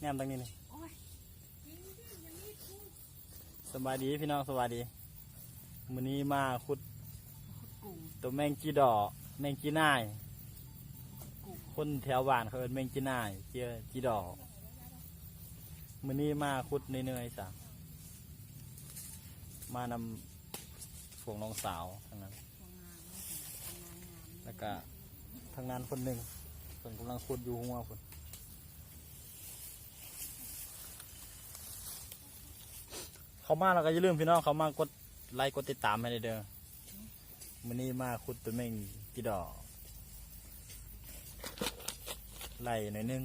ແນມທາງນີ້ນີ້. ໂອ້ຍ ສະບາຍດີພີ່ນ້ອງ ສະບາຍດີ. ມື້ນີ້ມາຂຸດ ຂຸດກຸ້ງ ຕົວແມງຈີ່ດໍ ແມງຈີ່ນາຍ ຂຸດກຸ້ງ ຄົນແຖວບ້ານເຂົາເອີ້ນແມງຈີ່ນາຍ ຈີ່ ຈີ່ດໍ. ມື້ນີ້ມາຂຸດເມື່ອຍໆ ຊະ ມານຳພວກນ້ອງສາວທັງນັ້ນ ແລ້ວກະທາງນັ້ນຄົນໜຶ່ງ ເພິ່ນກຳລັງຂຸດຢູ່ຫົວພຸ້ນ. ເຂົ້າມາແລ້ວກໍຢ່າລືມພີ່ນ້ອງ ເຂົ້າມາກົດໄລກົດຕິດຕາມໃຫ້ແດ່ເດີ. ມື້ນີ້ມາຂຸດຕົວແມງຈີ່ດໍ ໄດ້ໜ້ອຍໜຶ່ງ.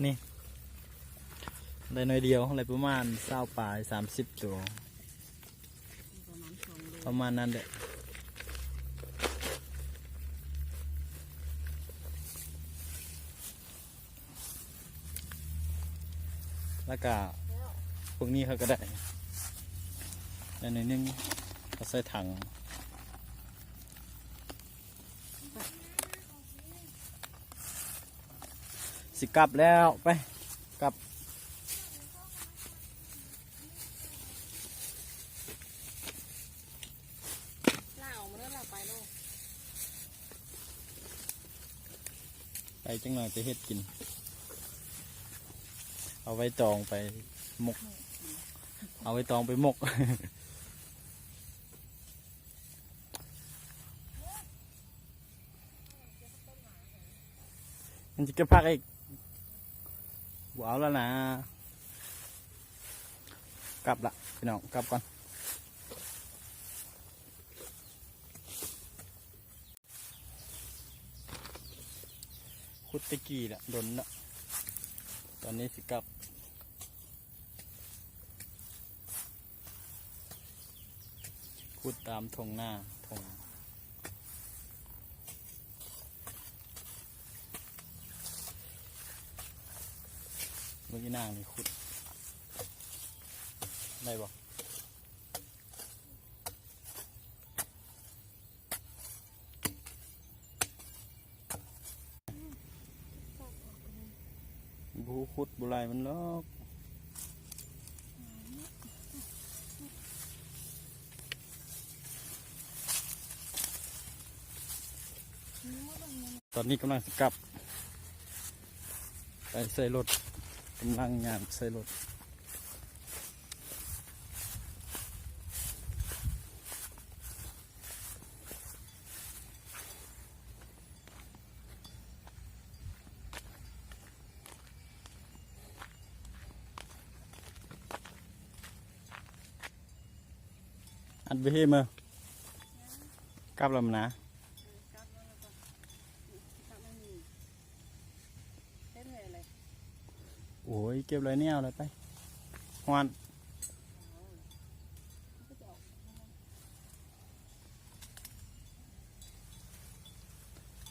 ນີ້ ໄດ້ໜ້ອຍດຽວ ໄດ້ປະມານຊາວປາຍ ສາມສິບໂຕ ປະມານສອງໂລ ປະມານນັ້ນແຫຼະ. ແລ້ວກະພວກນີ້ເຂົາກໍໄດ້ ໄດ້ໜ້ອຍໜຶ່ງ ເອົາໃສ່ຖັງ. ຊິກັບແລ້ວ ໄປ ກັບ. ລາວເອົາມາເດີ ລາວໄປໂລດ ໄປຈັກໜ້ອຍໄປເຮັດກິນ ເອົາໃບຕອງໄປໝົກ ເອົາໃບຕອງໄປໝົກ. ມັນຊິເກັບຜັກອີກ ບໍ່ເອົາແລ້ວນະ. ກັບລະພີ່ນ້ອງ ກັບກ່ອນ. ຂຸດແຕ່ກີ້ລະ ດົນລະ ຕອນນີ້ຊິກັບ. ຂຸດຕາມທົ່ງນາ ທົ່ງ ເບິ່ງອີນາງນີ້ຂຸດໄດ້ບໍ່? ບໍ່ ຂຸດບໍ່ໄລ່ມັນດອກ. ຕອນນີ້ກຳລັງຊິກັບໄປໃສ່ລົດ ກຳລັງຍ່າງໃສ່ລົດ. ອັດເບເຮມາ ກັບແລ້ວນະ. ໂອ້ຍ ເກັບຫຼາຍແນວແລ້ວໄປ ຮ້ອນ.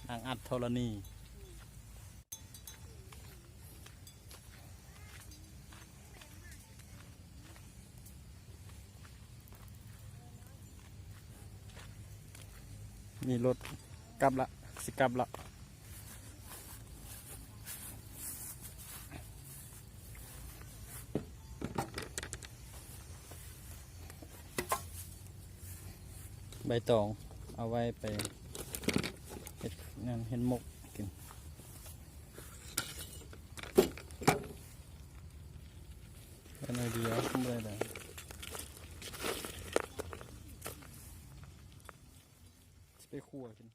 ນາງອັດທໍລະນີ ນີ້ລົດ ກັບລະ ຊິກັບລະ. ໃບຕອງເອົາໄວ້ໄປເຮັດນັ້ນ ເຮັດໝົກກິນ. ໄດ້ໜ້ອຍດຽວ ບໍ່ໄດ້ຫຼາຍ ຊິໄປຂົ້ວກິນ.